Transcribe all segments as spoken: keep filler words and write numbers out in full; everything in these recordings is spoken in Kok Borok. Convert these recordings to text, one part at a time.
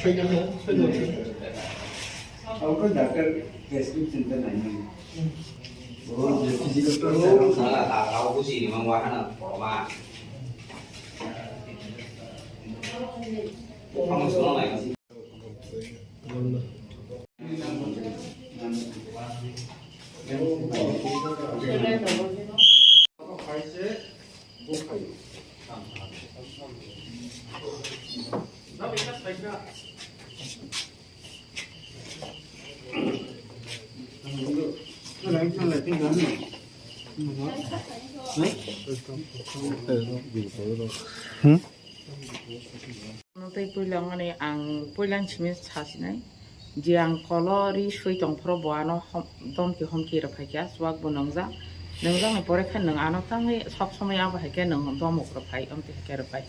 Ang khe doctor prescription ta nainani. O je physical doctor. Sala ta kau busi ni mang wahana korma. Kamu semua naik. Hmm? Tei puila wngmani ang puila simi sasinai je ang kolo ri sui tongphuru bo ano hom-, domki homki rwphaikha, chuak bo nwngjak, nwngjak ni pore khe nwng ano tangwi sob somoi abo hai khe nwng domok rwphai, omtwi hai khe rwphai.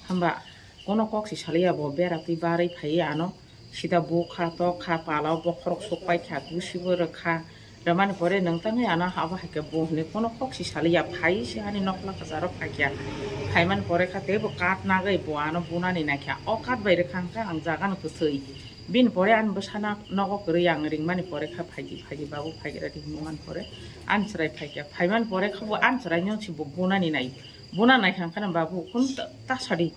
Hamba kono kok si saliya bo bera twi barwi phaiwi ano sida bukha tokha pala o bokhorok sukpai kha gusibo rwkha. Rwmani pore nwng tangwi ano abo hai khe bo hwnwi kono kok si saliya phai se ani nokla kwcharo phaikha. Phaimani pore kha teibo kat nagwi bo ano bunani naikha. O kat bai rwkha hwnkha ang jaga no kwthwi. Bini pore ani bwsana nogo kwrwi ang ringmani pore kha phaidi phaidi babu phaikha di hwnmani pore ani chwrai phaikha. Phaimani pore kha bo ani chwrai no si bo bunani nai. Buna naikha hwnkha babu kun ta, ta sadi.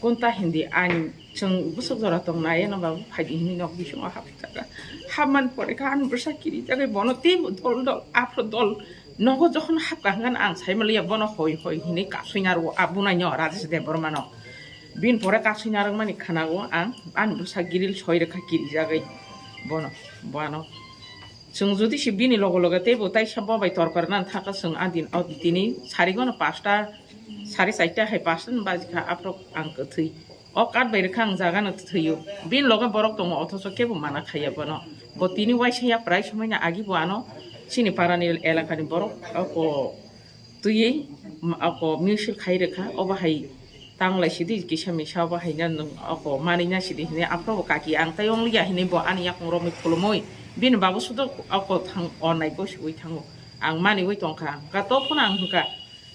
Kunta hindi ani chwng bwswk jora tong nai eno babu phaidi hini nok bisingo hapjak. Hapmani pore kha ani bwsa kiri jagwi bono teibo dol dol aphro dol nogo jokhon hapkha hwnkhe ang saimaliya bono hoi hoi hini kasui narwo a bunaino Rajesh Debbarmano. Bini pore kasui narwkmani khwnago ang ani bwsa giril soi rwkha kiri jagwi bono bono. Chwng jodi se bini loge loge teibo taisa bo bai tor karna thaka chwng a din o tini sarigono pasta sari chaita hai pasta ni baji kha aphro ang kwthwi. O kat bai rwkha ang jaga no thwiyo. Bini loge borok tongo othocho kebo mana khaiya bono. Bo tini waisa ya prai somoi na agi bo ano chini para ni elaka ni borok o twiwi ako musil khai rwkha obo hai tanglai sidi kisa misa obo hai na nwng ako manwi na sidi hinwi aphro bo kaki ang tai ong liya hinwi bo ani yakung romwi khulumwi bini babu sudo ako thang onai gosi ui thango ang maniwi tongkha hwnkha to phano ang hwnkha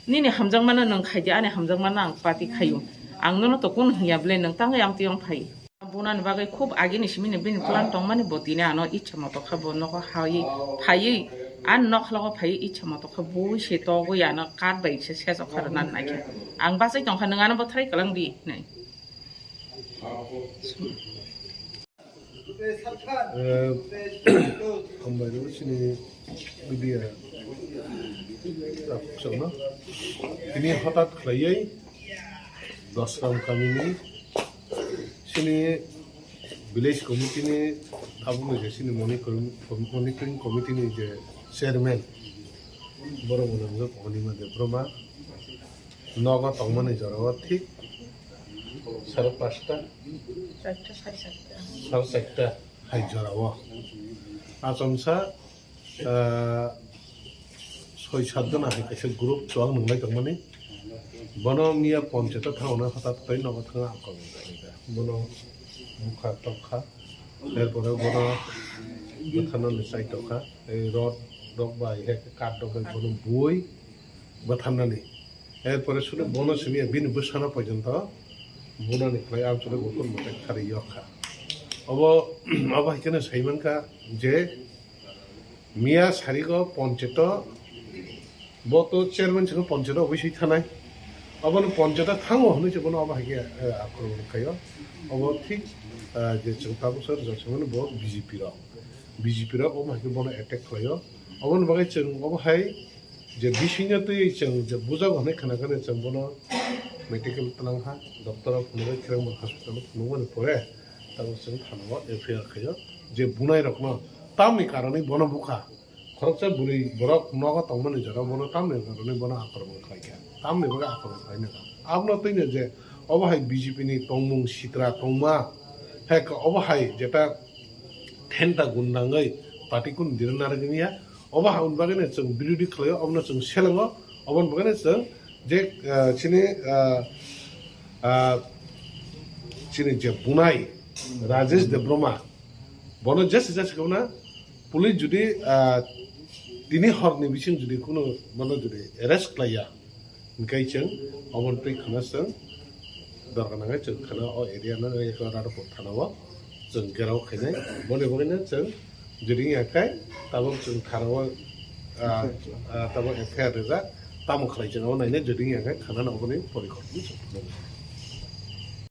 nini hamjakmano nwng khaidi ani hamjakmano ang pati khaio ang nono to kunu hwnya ble nwng tangwi ang tiyong phai. Bunani bagwi khub agini simini bini plan tongmani bo tini ano ichha moto khe bo nogo hai phaiwi ani nokhlogo phaiwi ichha moto khe bui se togwi ano kat bai se sejok kha rwna naikhe ang bachai tongkha nwng ano bwthai kwlang di hinwi. Eh, hambai rw chini media takhuk chwngno tini hothat khlaiwi Dosram kamini chini village committee ni tabukni je chini monitoring, monitoring committee ni je chairman borok bo nangjak Onima Debbarma nogo tongmani jorao thik sare pasta Sare charta hai jorao achomsa ah, soi sat jona hai kaisa group chuak nunglai tongmani. Bono miya ponchayat o thangna hota tei nogo thangna akormon khlaikha. Bono bukha tokha. Erpore bono bwtharnani chai tokha. Ei rod rok bai hai khe kat rok bai bono bui bwtharnani. Erpore sule bono simi bini bwsano pojonto bunani khlai amchole ukur mwtai kharwi yok kha. Obo, obo hai kheno sai mankha je miya sarigo poncheto bo to chairman sino poncheto obisoi thanai. Obono poncheto thango hwnwi se bono obo hai khe, eh, akromon khaio. Obo thik, eh, je chwng tabuk sar jasemano bo B J P rok. B J P rok obo hai khe bono attack khlaio. Oboni bagwi chwng obo hai je bisingno twi chwng je bujak hwnwi khna khna chwng bono medical twlang ha, doctor o phunugwi Khirang hospital o phunukmani pore tabuk chwng thana o F I R khaio je bunai rokno tamni karonwi bono bukha. Khoroksa bwrwi borok nogo tongmani jora bono tamni karonwi bono akromon khlaikha. Tamni bagwi akromon khlaina kha. Abono twino je obo hai B J P ni tongmung sitra tongma hai khe obo hai jeta thenta gundangwi party kun dirna rwgwya. Obo ha-, hwn bagwino chwng birodhi khlaio, obono chwng selengo, oboni bagwino chwng je, ah, chini, ah, ah, chini je bunai Rajesh Debbarma, bono jesa jesa khe bono police jodi, ah, tini horni bising jodi kuno bono jodi arrest khlaiya, hwnkhe chwng oboni twi khwna chwng Dorkar nangkhe chwng khana o area no Radhapur thana o chwng gherao khainai. Boni bagwino chwng jodi wngya khe tabuk chwng thana o, ah, ah, tabuk F I R rijak, tamo khlai chwng abo nainai, jodi wngya khe khana no oboni porikhormo chwng.